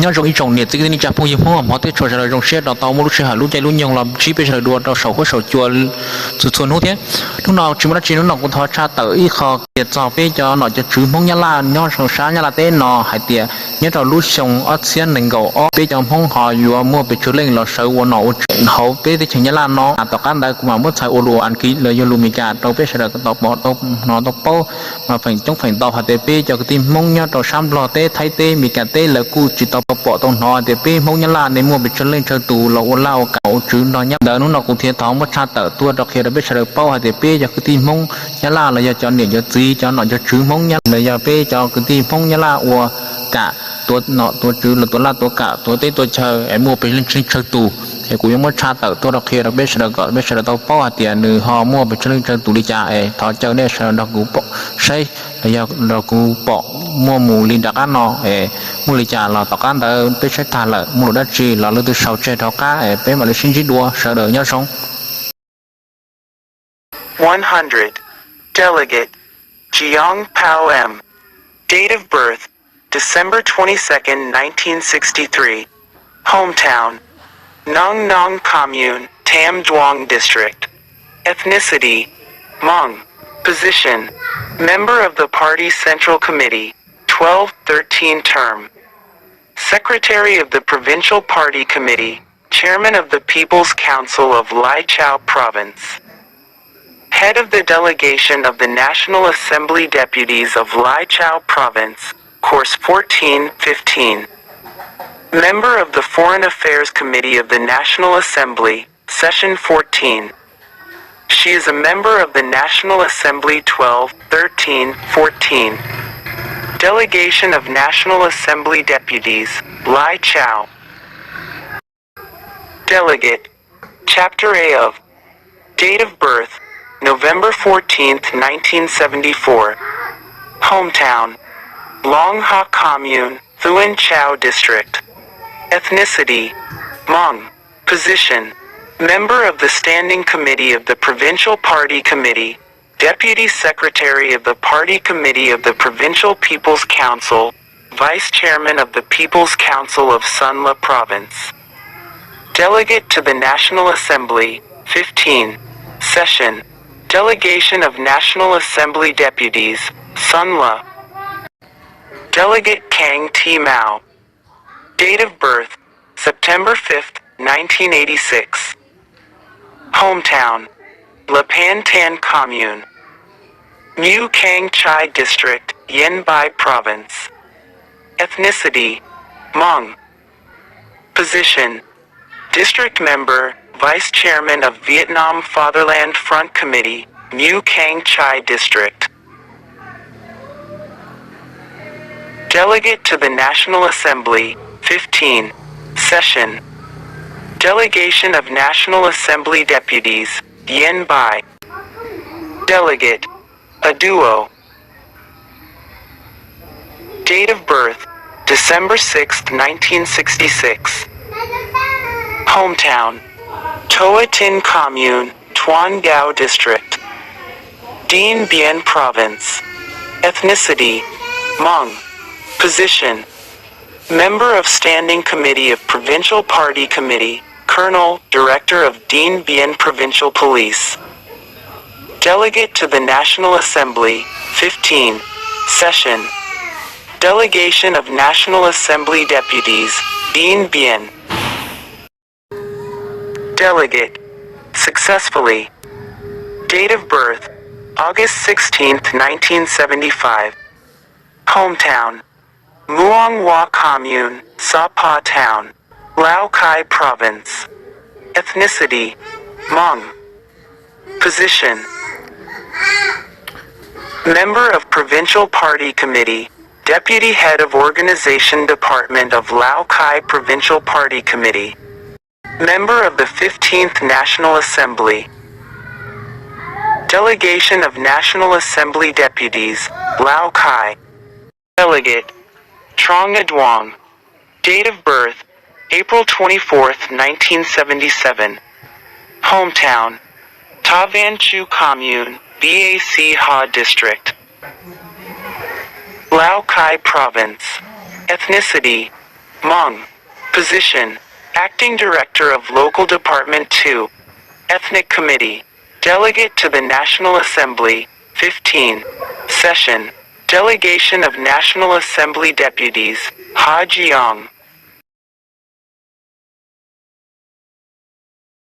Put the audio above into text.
Nyob zoo ib tsoom niam txiv kwv tij neej tsa phooj ywg Hmoob hmov thiab tshua sawv daws, zoo siab rau tau muaj lub sij hawm lub caij lub nyoog los ntsib peb sawv daws dua rau saum huab saum cua txhua txhua hnub thiab. Hnub no tsis muaj dab tsi, hnub no kuv thov tshaj tawm ib qho piav txog peb cov nom cov tswv Hmoob Nyab Laj nyob rau sab Nyab Laj teb no hais tias nyob rau lub xyoo ob txhiab nees nkaum ob peb cov Hmoob ho yuav muaj pes tsawg leej los sawv ua nom ua tswv hauv peb teb chaws Nyab Laj no. Tom qab ntawd kuv mam muab txhais ua lus Askiv los yog lus Meskas rau peb sawv daws tau pom tau hnov tau paub, mas feem coob feem ntau hais tias peb cov kwv tij Hmoob nyob rau sab Nplog teb, Thaib teb, Meskas teb lawv kuj tsis tau pom tau hnov hais tias peb Hmoob Nyab Laj ne muaj pes tsawg leej tsawg tus los ua laj ua kam ua tswv nrog Nyab Laj. Ntawd hnub no kuv thiaj thov muab tshaj tawm tuaj rau qhia rau peb sawv daws paub hais tias peb cov kwv tij Hmoob Nyab Laj los yog cov niam cov txiv cov nom cov tswv Hmoob Nyab Laj los yog peb cov kwv tij Hmoob Nyab Laj ua kam tuav nom tuav tswv los tuav laj tuav kam tuav teb tuav chaw es muaj pes leej tsawg tus. Es kuv yuav muab tshaj tawm tuaj rau qhia rau peb sawv daws kom peb sawv daws tau paub hais tias nws ho muaj pes tsawg leej tsawg tus li cas es thov caw nej sawv daws nrog kuv pom saib los yog nrog kuv pom muaj mus li nram qab no es muaj li cas los tom qab ntawd peb saib tag lawm muaj lus dab tsi los leej twg sau tseg rov qab es peb mam li sib ntsib dua. Sawv daws nyob zoo. One hundred. Delegate Jiang Pao M. Date of birth December twenty-second, nineteen sixty-three. Hometown Nong Nong Commune, Tam Duong District. Ethnicity Hmong. Position Member of the Party Central Committee, twelve thirteen term. Secretary of the Provincial Party Committee, Chairman of the People's Council of Lai Chau Province. Head of the delegation of the National Assembly Deputies of Lai Chau Province, Course fourteen fifteen. Member of the Foreign Affairs Committee of the National Assembly, Session fourteen. She is a member of the National Assembly twelve, thirteen, fourteen. Delegation of National Assembly Deputies, Lai Chau. Delegate Chapter A of. Date of birth November fourteenth, nineteen seventy-four. Hometown Long Ha Commune, Thuan Chau District. Ethnicity Hmong. Position Member of the Standing Committee of the Provincial Party Committee, Deputy Secretary of the Party Committee of the Provincial People's Council, Vice Chairman of the People's Council of Son La Province. Delegate to the National Assembly, fifteen, Session, Delegation of National Assembly Deputies, Son La. Delegate Kang T. Mao. Date of birth September fifth, nineteen eighty-six. Hometown La Pan Tan Commune, Mu Kang Chai District, Yen Bai Province. Ethnicity Hmong. Position District Member, Vice Chairman of Vietnam Fatherland Front Committee, Mu Kang Chai District. Delegate to the National Assembly, fifteen, Session, Delegation of National Assembly Deputies, Yen Bai. Delegate A Duo. Date of birth December sixth, nineteen sixty-six. Hometown Toa Tin Commune, Tuan Gau District, Dien Bien Province. Ethnicity Hmong. Position Member of Standing Committee of Provincial Party Committee, Colonel, Director of Dien Bien Provincial Police. Delegate to the National Assembly, fifteen, Session, Delegation of National Assembly Deputies, Dien Bien. Delegate Successfully. Date of birth August sixteenth, nineteen seventy-five. Hometown Muang Hua Commune, Sa Pa Town, Lao Cai Province. Ethnicity Hmong. Position Member of Provincial Party Committee, Deputy Head of Organization Department of Lao Cai Provincial Party Committee. Member of the fifteenth National Assembly. Delegation of National Assembly Deputies, Lao Cai. Delegate Trong Aduang. Date of birth April twenty-fourth, nineteen seventy-seven. Hometown Ta Van Chu Commune, Bac Ha District, Lao Cai Province. Ethnicity Mong. Position: Acting Director of Local Department two, Ethnic Committee, Delegate to the National Assembly. Fifteen. Session: Delegation of National Assembly Deputies, Hajiang.